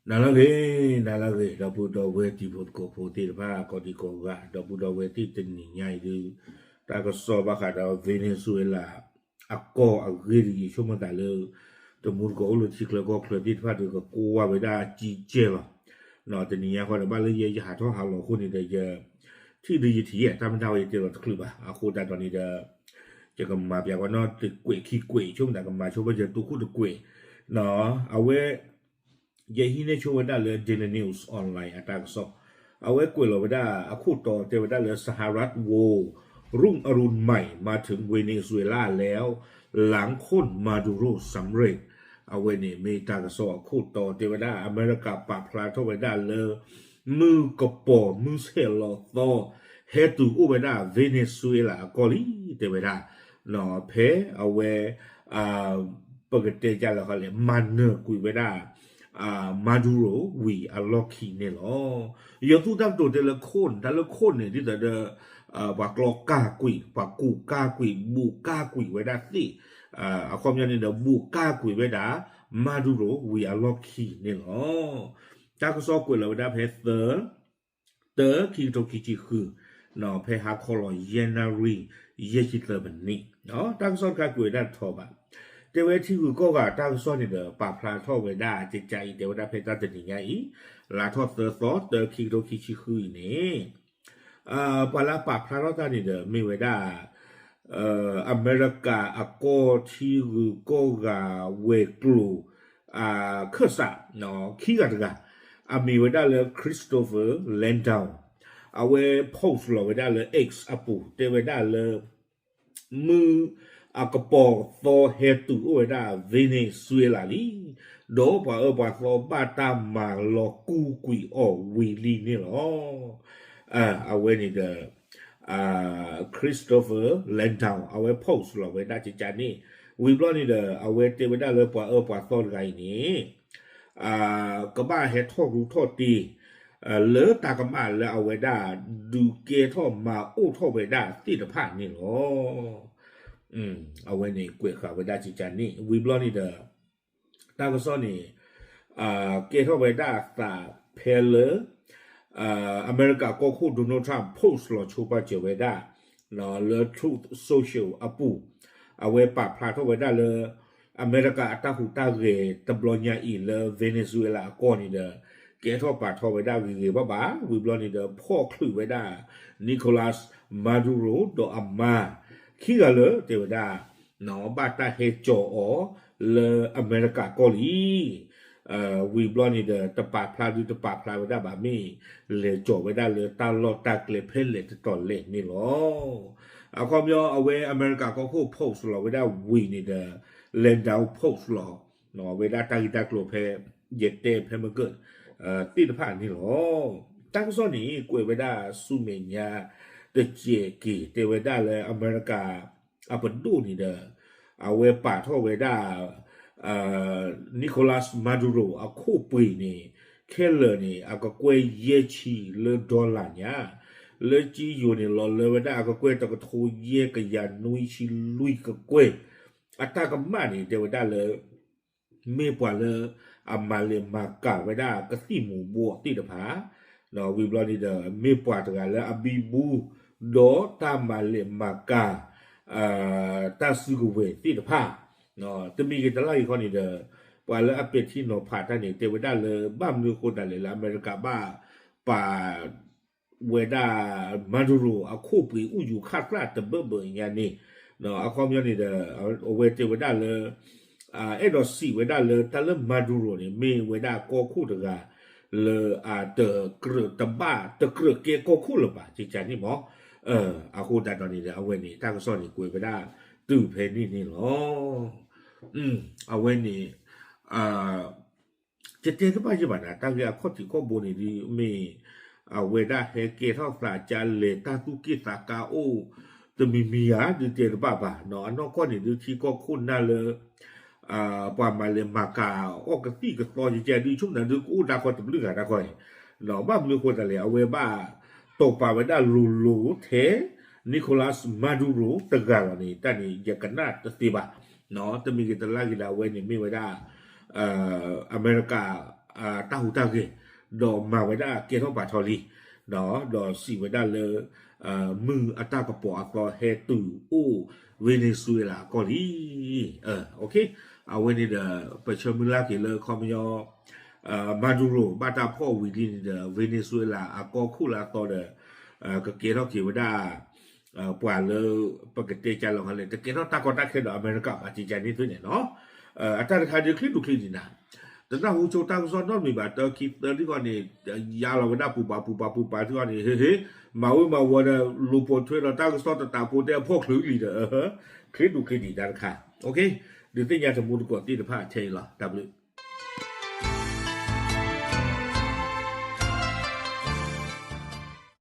နၤလၢအဂ့ၤ, နၤလၢအဂ့ၤ, ဒီပုၢ်ဒီဝဲၢ်တံၤဖိသကိးဖိသ့ၣ်တဖၣ် ကိးဒံကိးဂၤ, ဒီပုၢ်ဒီဝဲၢ်သ့ၣ်တနံၤညါအံၤဒုး တၢ်ကစီၣ်ဘၣ်ဃးဒီး Venezuela အကီၢ်အဂ့ၢ်တဂ့ၤ ဆိကမိၣ်သးလၢ တမူတကိးအိၣ်လၢထံချၢကီၢ်ချၢသ့ၣ်တဖၣ်ဒီး ကကွၢ်ဝဲဒၣ်ကံကဲလီၤ. တနံၤညါဃီဒီး ဘၣ်လၢယဲယဟးထီၣ်ဟးလီၤအဃိန့ၣ်ဒီး ယထံၣ်ဒုးယထံၣ်ယဲ တၢ်မ့ၢ်တၢ်ဝဲယတဲလီၤတချုးဘၣ်. အဃိသတးဒီးန့ၣ်ဒီး ယကမၤပျးကွၢ်နီၢ်တကွဲးခံကွဲး ဆိကမိၣ်သးကမၤဆိဘၣ်ယဲတိခိၣ်တကွဲး အဝဲ ယဟံးန့ၢ်ဆိဝဲဒၣ်လၢ Daily News Online အတၢ်ကစီၣ်, အဝဲကွဲးလီၤဝဲဒၣ်အခိၣ်တီတဲဝဲဒၣ်လၢ สหรัฐโว รุ่งอรุณใหม่มาถึงเวเนซุเอลาแล้ว หลังโค่นมาดูโรสำเร็จ အဝဲန့ၣ်မ့ၢ်တၢ်ကစီၣ်အခိၣ်တီတဲဝဲဒၣ် အမဲရကၤပာ်ဖျါထီၣ်ဝဲဒၣ်လၢ မုၢ်ကပီၤမုၢ်ဆဲးလီၤသီ ဟဲတုၤအိၣ်ဝဲဒၣ် Venezuela အကီၢ်လံ တဲဝဲဒၣ်, ဖဲအဝဲ ပကတဲကလဲၣ်ဃီလဲၣ် မၤနၢၤကွံာ်ဝဲဒၣ် Maduro ဝံၤအလီၢ်ခံန့ၣ်လီၤ. ယသူတၢ်ကတိၤတဲလၢ cone တၢ်လၢ cone န့ၣ် ဒ်သိးဒီး ပှၤကျီကၢ်ကွံာ် ပှၤကူးကၢ်ကွံာ် ဘူးကၢ်ကွံာ်ဝဲဒၣ်သ့ၣ်, အခီပညီန့ၣ်ဒီး ဘူးကၢ်ကွံာ်ဝဲဒၣ် Maduro ဝံၤအလီၢ်ခံန့ၣ်လီၤ. တၢ်ကစီၣ်ကွဲးလီၤဝဲဒၣ်ဖဲသၢ တၢ ခံကထိခံဆံဃု ဖဲဟါခီလီၤယဲၢ်နၣ်ရံၣ် ယဲၢ်ဆံသၢမံးနံး, တၢ်ကစီၣ်တခါကွဲးဝဲဒၣ်တထီဘၣ်. တဲဝဲထံဂုၤကီၢ်ဂၤတၢ်ကစီၣ်န့ၣ်ဒီး ပာ်ဖျါထီၣ်ဝဲဒၣ်ကကါအံၤ တဲဝဲဒၣ်ဖဲတၢ်တနံၤညါအံၤ လါထီၣ်သၢသီ တၢ ခံကထိခံဆံဃုအံၤန့ၣ် ပှၤလၢအပာ်ဖျါထီၣ်တၢ်န့ၣ်ဒီး မ့ၢ်ဝဲဒၣ် အမဲရကၤအကီၢ်ထံဂုၤကီၢ်ဂၤဝဲၤကျိၤ ခၢၣ်စး ခံဂၤတဂၤ အမံၤဝဲဒၣ်လၢ Christopher Landau အဝဲ post လီၤဝဲဒၣ်လၢ X အပူၤ တဲဝဲဒၣ်လၢ မုၢ်အကပီၤသီဟဲတုၤအိၣ်ဝဲဒၣ် Venezuela လံ, ဒီးပှၤအၢပှၤသီဘၣ်တၢ်မၤလီၤကူးကွံာ်အီၤဝံၤလံန့ၣ်လီၤ. အဝဲန့ၣ်ဒီး Christopher Landau အဝဲ post လီၤဝဲဒၣ်ကကါန့ၣ်, ဝံၤဘျီန့ၣ်ဒီး အဝဲတဲဝဲဒၣ်လၢပှၤအၢပှၤသီတဂၤအံၤန့ၣ် ကဘၣ်ဟဲထီၣ်ရူထီၣ်တ့ၢ် လၢတၢ်ကမၣ်လၢအဝဲဒၣ် ဒုးကဲထီၣ်မၤအိၣ်ထီၣ်ဝဲဒၣ်သ့ၣ်တဖၣ်န့ၣ်လီၤ. အဝဲန့ၣ်ကွဲးဃာ်ဝဲဒၣ်ကကါန့ၣ် ဝံၤဘျီန့ၣ်ဒီး တၢ်ကစီၣ်န့ၣ် ကဲထီၣ်ဝဲဒၣ်အသးဖဲလၢ အမဲရကၤကီၢ်ခိၣ် Donald Trump post လီၤဆိပာ်စၢၤဝဲဒၣ် လၢ Truth Social အပူၤ, အဝဲပာ်ဖျါထီၣ်ဝဲဒၣ်လၢ အမဲရကၤအတၢ်ဟူးတၢ်ဂဲၤတဘျီညါအံၤလၢ Venezuela အကီၢ်န့ၣ်ဒီး ကဲထီၣ်ပာ်ထီၣ်ဝဲဒၣ်ဂ့ၤဂ့ၤဘၣ်ဘၣ်, ဝံၤဘျီန့ၣ်ဒီး ဖီၣ်ချုးဝဲဒၣ် Nicolas Maduro ဒီးအမါ ခံဂၤလၢတဲဝဲဒၣ် ဘၣ်တၢ်ဟဲကၠီၤအီၤလၢအမဲရကၤကီၢ်လံ. ဝံၤဘျီန့ၣ်ဒီး တပာ်ဖျါဒုတပာ်ဖျါဝဲဒၣ်ဘၣ် မ့ၢ်လဲၤကၠီၤဝဲဒၣ်လၢတၢ်လီၢ်တၢ်ကျဲဖဲလဲၣ်တတီၤလဲၣ်န့ၣ်လီၤ. အခီပညီအဝဲအမဲရကၤကီၢ်ခိၣ် post လီၤဝဲဒၣ်ဝံၤန့ၣ်ဒီး Landau post လီၤ ဝဲဒၣ်တၢ်ဂ့ၢ်တၢ်ကျိၤဖဲ ယတဲဖဲမုၢ်ကၢၢ် သ့ၣ်တဖၣ်န့ၣ်လီၤ. တၢ်ကစီၣ်န့ၣ် ကွဲးဝဲဒၣ်ဆူမဲာ်ညါ တစဲးက့ၤ တဲဝဲဒၣ်လၢအမဲရကၤ အပဒိၣ်န့ၣ်ဒီး အဝဲပာ်ထီၣ်ဝဲဒၣ် Nicolas Maduro အခိၣ်ပှ့ၤန့ၣ် ခဲလၢာ်န့ၣ် အကကွဲၢ်ယဲၢ်ဆံလၢ dollar ညါ, လၢကံယိၤန့ၣ် လီၤလၢဝဲဒၣ်အကကွဲၢ်တကထိယဲၢ်ကယၤနွံဆံလွံၢ်ကကွဲၢ်, အတၢ်ကမၣ်န့ၣ် တဲဝဲဒၣ်လၢ မ့ၢ်ပှၤလၢအမၤလဲၤမၤကၤဝဲဒၣ်ကသံၣ်မူၤဘှီးသ့ၣ်တဖၣ်, ဝံၤဘျီန့ၣ်ဒီး မ့ၢ်ပှၤတဂၤလၢအဘံဘူ ဒီးတၢ်မၤလဲၤမၤကၤ တၢ်စုကဝဲၤသ့ၣ်တဖၣ်, တမံၤဂ့ၤတလါဂ့ၤခီန့ၣ်ဒီး ပှၤလၢအပဲာ်ထံနီၤဖးတၢ်န့ၣ် တဲဝဲဒၣ်လၢ ဘၣ်မနုၤအဃိသတးလဲၣ်လၢအမဲရကၤဘၣ်ပာ် ဝဲဒၣ် Maduro အခိၣ်ပှ့ၤအူယူၤခၣ်သၣ်တဘၢၣ်ဘၢၣ်ညါန့ၣ်, အခီပညီန့ၣ်ဒီး အဝဲတဲဝဲဒၣ်လၢ အဲၣ်ဒိးစံးဝဲဒၣ်လၢ တၢ်လၢ Maduro န့ၣ် မ့ၢ်ဝဲဒၣ်ကီၢ်ခိၣ်တဂၤ လၢအတကြၢးတဘၣ် တကြၢးကဲကီၢ်ခိၣ်လၢၤဘၣ် ကကါန့ၣ်မး, အဃိသတးဒီးန့ၣ်ဒီး အဝဲန့ၣ် တၢ်ကစီၣ်န့ၣ် ကွဲးဝဲဒၣ်တုၤဖဲန့ၣ်န့ၣ်လီၤ. အဝဲန့ၣ် ယတဲတဘၣ်ယဲၢ်ဘၣ်နၤ တၢ်ဂ့ၢ်အခီၣ်ထံးခီၣ်ဘိန့ၣ်ဒုး မ့ၢ်အဝဲဒၣ်ဟဲကဲထီၣ်သးကါလဲၤတၢ်သူၣ်က့ၣ်သးကါအိၣ် တမံၤမံၤဧါ ဒုးတဲတဘၣ်ဘၣ်နီၤ. အနီၢ်ကီၢ်န့ၣ်ဒုး ထံကီၢ်ခိၣ်နၢ်လၢ ပှၤမၤလဲၤမၤကၤအီၣ်ကသံၣ်ကသီ ယကဲဒုး ဆိကမိၣ်နၤဒုး ကအိၣ်ဒၣ်ဃီတဘျုးဂၤတၢ်ခီအံၤ, ဘၣ်မနုၤအဃိသတးလဲၣ် အဝဲဘၣ်တိာ်ပာ်ဝဲဒၣ်လိၤလိၤထဲ Nicolas Maduro တဂၤလီၤန့ၣ် တၢ်န့ၣ် ယကနၣ်တသ့ဘၣ်. တမံၤဂ့ၤတလါဂ့ၤဒီး အဝဲန့ၣ်မ့ၢ်ဝဲဒၣ် အမဲရကၤ တၢ်ဟူးတၢ်ဂဲၤ, ဒီးမၤဝဲဒၣ်ကဲထီၣ်ပာ်ထီၣ်လံ, ဒီးစံးဝဲဒၣ်လၢ မုၢ်အတၢ်ကပီၤအသီဟဲတုၤအိၣ်ဝ့န့ၣ်စူဝ့လးအကီၢ်လံ. အဝဲန့ၣ်ဒီး ပဆၢမုၢ်လၢ်က့ၤလၢခီပညီ Maduro ဘၣ်တၢ်ဖီၣ်ဝံၤလံန့ၣ်ဒီး ဝ့န့ၣ်စူဝ့လးအကီၢ်ခိၣ်လၢအသီဒီး ကကဲထီၣ်က့ၤဝဲဒၣ် ပှၤလၢ ပကတဲကၢလီၤခီလဲၣ် တကဲထီၣ်တၢ်ကီတၢ်ခဲဒီးအမဲရကၤဘၣ် ကကန့ၣ်သုန့ၣ်နီၤ. အတၢ်တခါဒုးချံဒူၣ်ချံဒံးနၤ, တနၢ်ဟူဆိတၢ်ကစီၣ်နီတမံၤဘၣ် တခံသၢထံၣ်ဃီန့ၣ် ယါလီၤဝဲဒၣ်ပူၤပာ်ပူၤပာ်ပူၤပာ်ထံၣ်ဃီန့ၣ် ဟ့ဟ့ မၤဝံၤမၤဝီၤဒီး လူၤပိာ်ထွဲဒီးတၢ်ကစီၣ်တတးဖိတဲအဖီၣ်ချုးလံဒီး ချံဒူၣ်ချံဒံးတၢ်တခါ, ဒုးသ့ၣ်ညါတမူတကိးသ့ၣ်တဖၣ်ထဲအံၤလီၤ. တၢ်ဘျုး